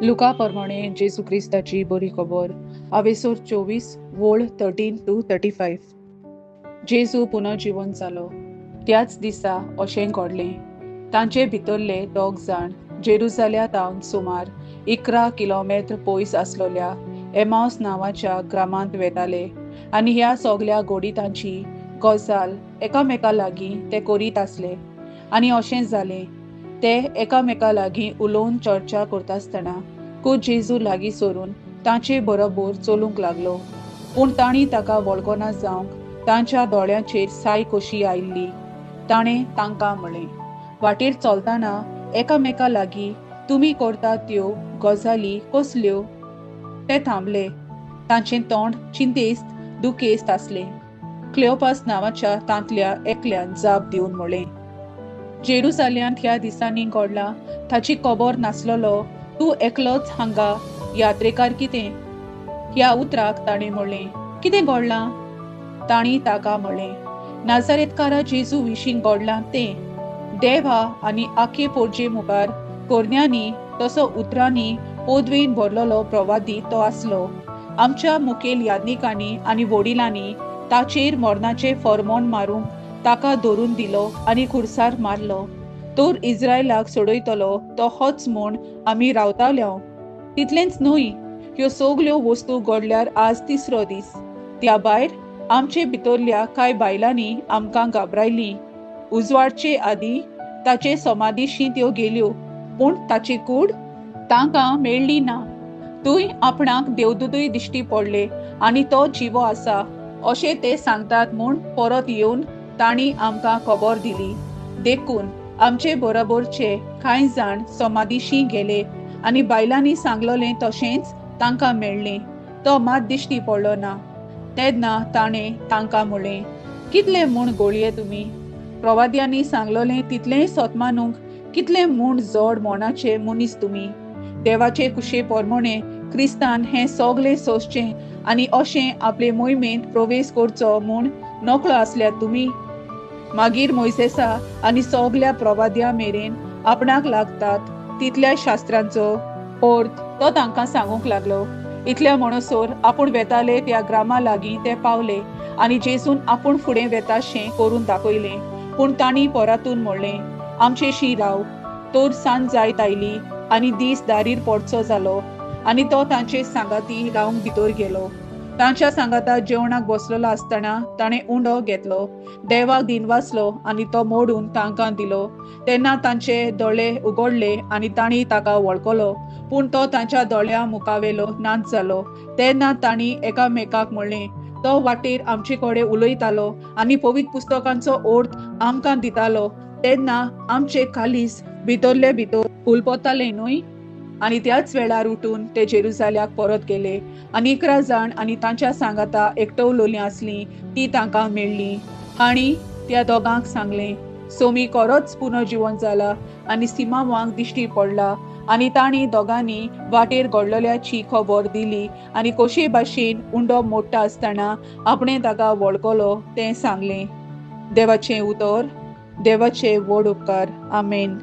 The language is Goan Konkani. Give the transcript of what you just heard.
लुका प्रमाणे जेजू क्रिस्ताची बरी खबर, आवेसोर 24 वोळ 13 to 35. जेजू पुनर्जीवन जालो त्याच दिसा अशें घडलें. तांचे भितरले 2 जाण जेरुजाल्या तावन सुमार 11 किलोमेत्र पयस आसलेल्या एमावस नांवाच्या ग्रामांत वेताले आनी ह्या सगल्या गोडितांची गजाल एकामेका लागीं ते करीत आसले. आनी अशें जालें, ते एकामेका लागीं उलोवन चर्चा करतासतना कू जेजू लागीं सरून तांचे बरोबर चलूंक लागलो. पूण तांणी ताका वळखना जावंक तांच्या दोळ्यांचेर साय कशी आयिल्ली. ताणें तांकां म्हळें, वाटेर चलतना एकामेका लागीं तुमी करता त्यो गजाली कसल्यो? ते थांबले. तांचें तोंड चिंतेस्त दुखेस्त आसलें. क्लेओपास नांवाच्या तांतल्या एकल्यान जाप दिवन म्हळें, जेरुजाल्यांत ह्या दिसांनी घडलां ताची खबर नासलेलो तूं एकलोच हांगा यात्रेकार कितें? ह्या उतराक ताणें म्हणलें, कितें घडलां? तांणी ताका म्हणलें, नाजारेतकारा जेजू विशीं घडलां तें. देवा आनी आखे पोरजे मुखार करण्यांनी तसो उतरांनी पदवेन भरलेलो प्रवादी तो आसलो. आमच्या मुखेल याज्ञिकांनी आनी वडिलांनी ताचेर मरणाचें फर्मोण मारूंक ताका धरून दिलो आनी खुर्सार मारलो. तर इस्रायलाक सोडयतलो तो होच म्हूण आमी रावताले. तितलेंच न्हय, ह्यो सगल्यो वस्तू घडल्यार आज तिसरो दीस. त्या भायर आमचे भितरल्या कांय बायलांनी आमकां घाबरायलीं. उजवाडचे आदीं ताचे समाधीशी त्यो गेल्यो, पूण ताची कूड तांकां मेळ्ळी ना. थंय आपणाक देवदूतय दिश्टी पडले आनी तो जिवो आसा अशें ते सांगतात म्हूण परत येवन तांणी आमकां खबर दिली. देखून आमचे बरोबरचे कांय जाण समाधीशी गेले आनी बायलांनी सांगलेलें तशेंच तांकां मेळ्ळें. तो मात दिश्टी पडलो ना. तेन्ना ताणें तांकां म्हणलें, कितले म्हूण गोळये तुमी? प्रवाद्यांनी सांगलेलें तितलेंय सत मानूंक कितले म्हूण जड मनाचे मनीस तुमी? देवाचे कुशे प्रमाणे क्रिस्तान हें सगलें सोंसचें आनी अशें आपले मोहिमेंत प्रवेश करचो म्हूण नकळो आसल्यात तुमी? मागीर मोयसेसा आनी सगल्या प्रवाद्या मेरेन आपणाक लागतात तितल्या शास्त्रांचो अर्थ तो तांकां सांगूंक लागलो. इतल्या म्हणसर आपूण वेताले त्या ग्रामा लागीं ते पावले आनी जेजून आपूण फुडें वेताशें करून दाखयलें. पूण तांणी परातून म्हणलें, आमचेशी राव. तर सांज जायत आयली आनी दीस दारीर पडचो जालो आनी तो तांचे सांगाती रावंक भितर गेलो. तांच्या सांगाता जेवणाक बसलेलो आसतना ताणें उंडो घेतलो, देवाक दिनवासलो आनी तो मोडून तांकां दिलो. तेन्ना तांचे दोळे उगडले आनी तांणी ताका वळखलो, पूण तो तांच्या दोळ्या मुखावेलो नाच जालो. तेन्ना तांणी एकामेकाक म्हणलें, तो वाटेर आमचे कडेन उलयतालो आनी पवित्र पुस्तकांचो अर्थ आमकां दितालो, तेन्ना आमचे कालीस भितरले भितर उलपताले न्हय? आनी त्याच वेळार उठून ते जेरुजाल्याक परत गेले आनी 11 जाण आनी तांच्या सांगाता एकटवलोलीं आसलीं ती तांकां मेळ्ळीं. आनी त्या दोगांक सांगलें, सोमी खरोच पुनर्जीवन जाला आनी सिमांवाक दिश्टी पडला. आनी तांणी दोगांनी वाटेर घडलेल्याची खबर दिली आनी कशे भाशेन उंडो मोडटा आसतना आपणें ताका वळखलो तें सांगलें. देवाचें उतर. देवाचे व्हड उपकार. आमेन.